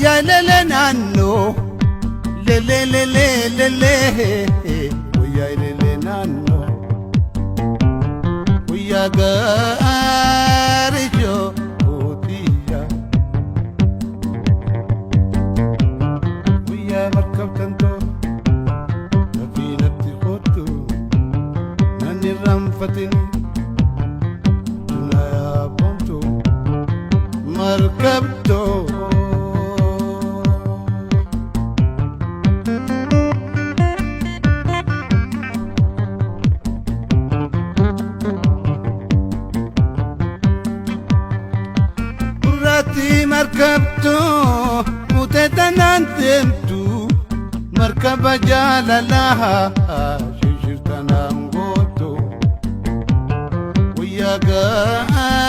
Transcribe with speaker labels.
Speaker 1: Wayyaa lele naannoo lele lele lele, wayyaa lele naannoo, wayyaa gaarijoo ootiyya, wayyaa markabtantoo safiinatti kottu nan irraanfatini tunaa boontu markabtoo. Gurraatti markabtoo mutee tanaan deemtu, markaba jaalalaa shishirtanaan gootu, wayyaa.